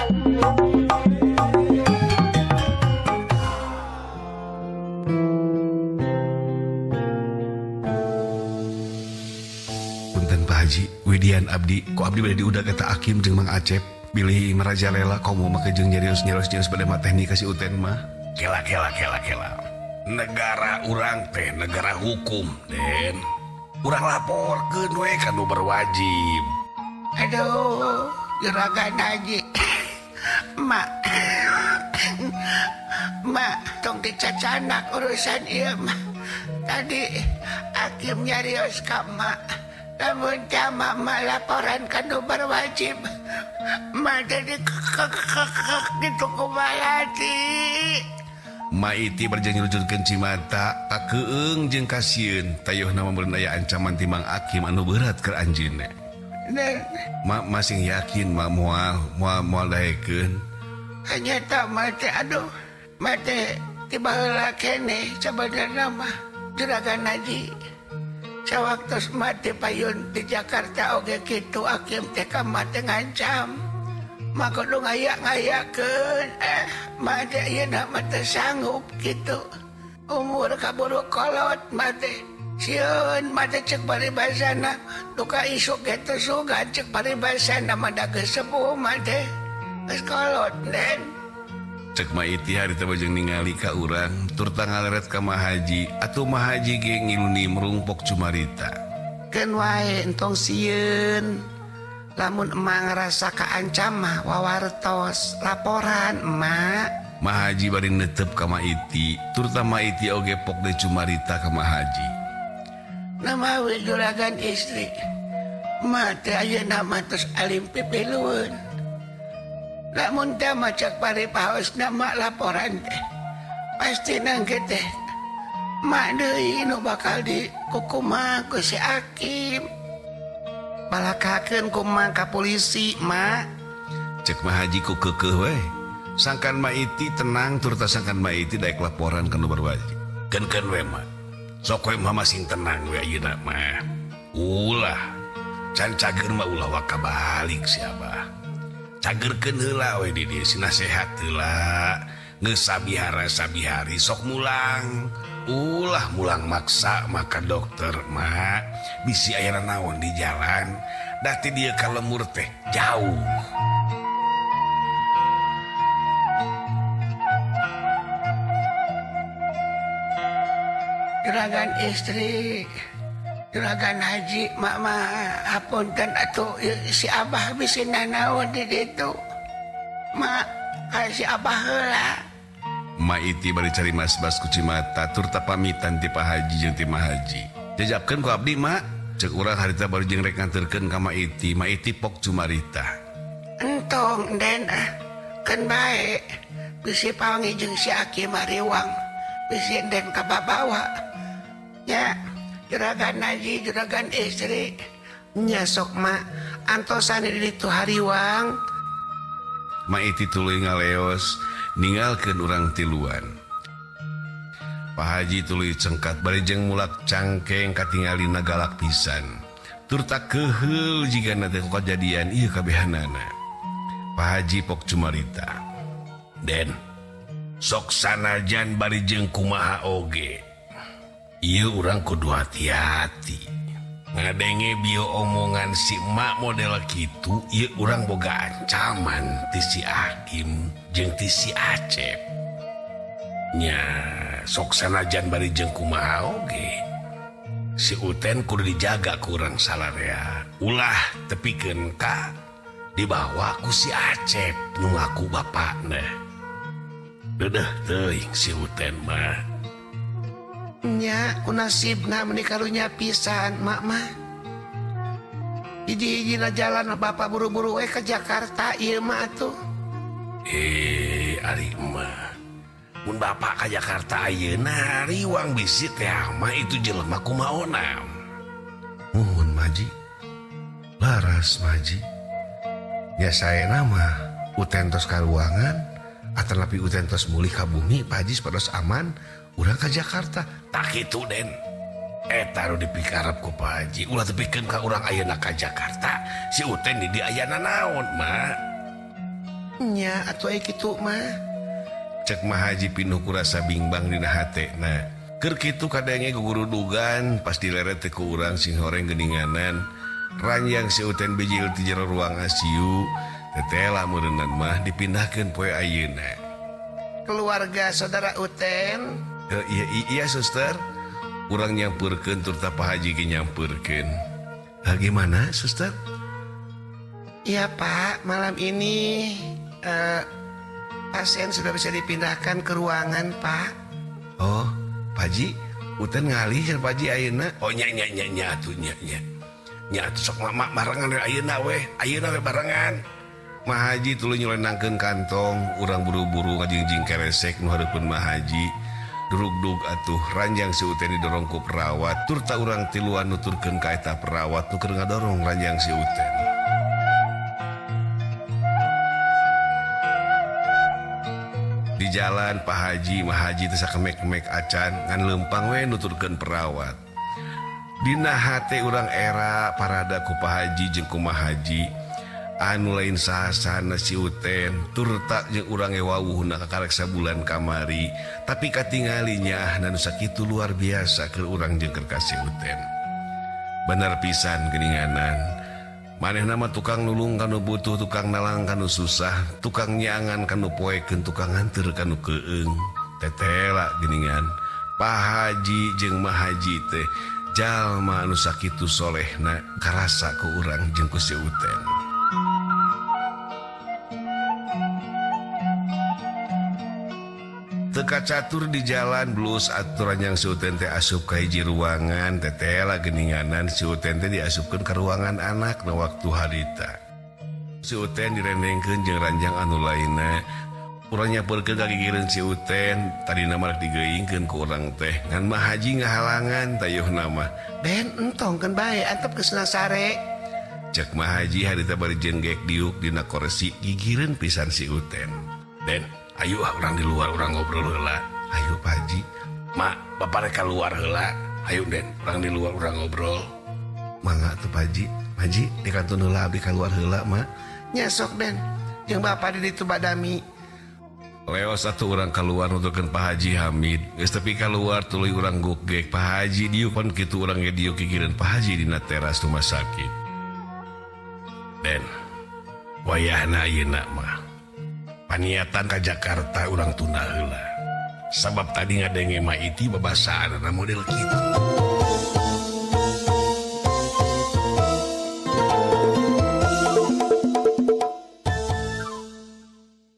Punten Pak Haji, Widian abdi, ku abdi bade diudag eta Akim jeung Mang Acep. Bilih marajalela komo make jeung nyarios-nyarios bade mateh nikah si Uten mah. Kela kela kela kela. Negara urang teh negara hukum, Den. Urang laporkeun we ka nu berwajib. Aduh, juragan haji. Mak. Mak, tong dicacanak urusan ieu mah. Tadi Akim nyarios ka mak. Lamun teh mak laporan ka nu berwajib. Mak jadi kekekekek gitu kumaha. Maiti berjanji nyurujurkeun cimata kakeung jeung kasieun tayuhna mah meureun aya ancaman ti Mang Akim anu berat keur anjeunna. Ma masing yakin ma moal moal moal daekeun. Hanya tak mate, aduh mate tiba heula keneh sabenerna mah juragan haji. Sawaktos mate payun di Jakarta oge kitu Akim teh ka mate ngancam. Mah kudu ngayak-ngayakeun mate ayeuna mah teu sanggup kitu. Umur kaburu kolot mate. Sieun mate cek paribasana duka isuk ge teu sugan cek paribasana mah da geus sepuh mate. Geus kolot Den. Cek Maiti harita bajeng ningali ka urang turta ngaleret ka Mahaji atuh Mahaji ge ngilu nimrung pok cumarita. Keun wae entong sieun. Lamun emak ngerasa kaancam mah wawartos laporan emak. Mahaji bari netep ka Maiti turta Maiti oge pok deui cumarita ka Mahaji. Namawi juragan istri. Emak teh ayeuna mah tos alim pipilueun. Lamun teh mah cek paripaosna mak laporan teh. Pasti nangke teh. Mak deui nu bakal dikukumaha ku si Akim. Balakakeun kumaha ka polisi mak. Cek Mahaji ku keukeuh we. Sangkan Maiti tenang turta sangkan Maiti daek laporan ka nu berwajib. Keun-keun we mak. Sok we mah masing tenang we ayeuna mah. Ulah can cager mah ulah waka balik si Abah. Cagerkeun heula we di dieu sina sehat heula. Geus sabihara sabihari sok mulang. Ulah mulang maksa maka dokter mak bisi aya naon di jalan da ti dieu ka lemur teh jauh. Juragan istri, juragan haji, mak mah hapunten atuh si Abah bisi nanaon di ditu. Mak ka si Abah heula. Maiti bari cari mas-bas ku cimata turta pamitan ti Pak Haji jeung ti Mahaji. Jajabkeun ku abdi mak. Cek urang harita bari jeung rek nganterkeun ka Maiti, Maiti pok cumarita. Entong Den ah, keun bae. Bisi pangi jeung si Aki mariwang. Bisi Den kababawa. Nya, juragan haji, juragan istri. Nya sok mak, antosan di ditu hariwang. Maiti tuluy ngaleos ninggalkeun urang tiluan. Pak Haji tuluy cengkat bari jeung mulak cangkeng katingalina galak pisan. Turta keheul jigana teh kajadian ieu kabehanana. Pak Haji pok cumarita. Den, sok sanajan bari jeung kumaha oge. Ieu urang kudu hati-hati. Ngadenge bio omongan si emak model kitu, ieu urang boga ancaman ti si Akim jeung ti si Acep. Nya sok sanajan bari jeung kumaha oge. Si Uten kudu dijaga ku urang salarea. Ulah tepikeun ka dibawa ku si Acep nu ngaku bapakna. Deudeuh teuing si Uten mah. Nya ku nasibna meuni karunya pisan mak mah. Hiji-hijina jalan bapak buru-buru we ke Jakarta ieu mah atuh. Ari mah. Mun bapak ka Jakarta ayeuna riwang bisi teh mah itu jelema kumaona. Muhun Maji. Laras Maji. Nya saena mah Uten tos ka ruangan atanapi Uten tos mulih ka bumi Pak Haji pados aman urang ka Jakarta. Tak kitu Den. Eta nu dipikarep ku Pak Haji ulah tepikeun ka urang ayeuna ka Jakarta. Si Uten di dieu ayana naon, Mak? Nya atuh aya kitu mah. Cek Mahaji pinuh ku rasa bingbang dina hatena. Keur kitu kadenge gugurudugan pas dileret teh ku urang sing horeng geuninganan. Ranjang si Uten bijil ti jero ruang ICU tetela meureunnan mah dipindahkeun poe ayeuna. Keluarga saudara Uten? Iya iya suster. Urang nyampeurkeun turta Pak Haji ge nyampeurkeun. Gimana suster? Iya Pak, malam ini pasien sudah bisa dipindahkan ke ruangan Pak. Oh, Pak Haji, Uten ngalih kan Pak Haji ayeuna? Oh nya nya nya nya atuh nya nya. Nya atuh sok mama barengan ayeuna we, ayeuna we barengan. Mahaji tuluy nyulenangkeun kantong, urang buru-buru ngajingjing keresek nu hareupeun Mahaji. Durugdug atuh ranjang si Uten didorong ku perawat, turta urang tiluan nuturkeun ka eta perawat nu keur ngadorong ranjang si Uten. Di jalan Pak Haji, Mahaji teh sakemek-kemek acan ngan leumpang we nuturkeun perawat. Dina hate urang era parada ku Pak Haji jeung ku Mahaji. Anu lain sahasana si Uten turta jeung urang wawuhna kakarek sabulan kamari, tapi katingali nyaahna nu sakitu luar biasa keur urang jeung keur ka si Uten. Bener pisan geuninganan. Manehna mah tukang nulung kanu butuh, tukang nalang kanu susah, tukang nyangan kanu poekeun, tukang nganteur kanu keung. Tetela geuningan. Pak Haji jeung Mahaji teh jalma anu sakitu solehna karasa ku urang jeung ku si Uten. Teka catur di jalan blus aturan yang si Uten teh asup ka hiji ruangan tetela geuninganan si Uten teh diasupkeun ka ruangan anak na waktu harita. Si Uten direndengkeun jeung ranjang anu lainna. Urang nyapeurkeun ka gigireun si Uten, tadina mah rek digeuingkeun ku urang teh. Ngan Mah Haji ngahalangan tayuhna mah. Ben entong keun bae antep geus sare. Cek Mah Haji harita bari jeung gek diuk dina kursi gigireun pisan si Uten. Den, ayo ah urang di luar urang ngobrol heula. Ayo Pak Haji. Mak, bapak rek keluar heula. Ayo Den, urang di luar urang ngobrol. Mangga tuh Pak Haji. Pak Haji di kantun heula abdi keluar heula, Mak. Nya sok Den, jeung bapak di ditu badami. Leo satu orang keluar nuturkeun Pak Haji Hamid. Geus tepi keluar tuluy urang gugek Pak Haji diuk pan kitu urang ge diuk gigireun Pak Haji dina teras rumah sakit. Den, wayahna ayeuna mah paniatan ka Jakarta urang tunda heula. Sabab tadi ngadenge Ma Iti babasaanana model kitu.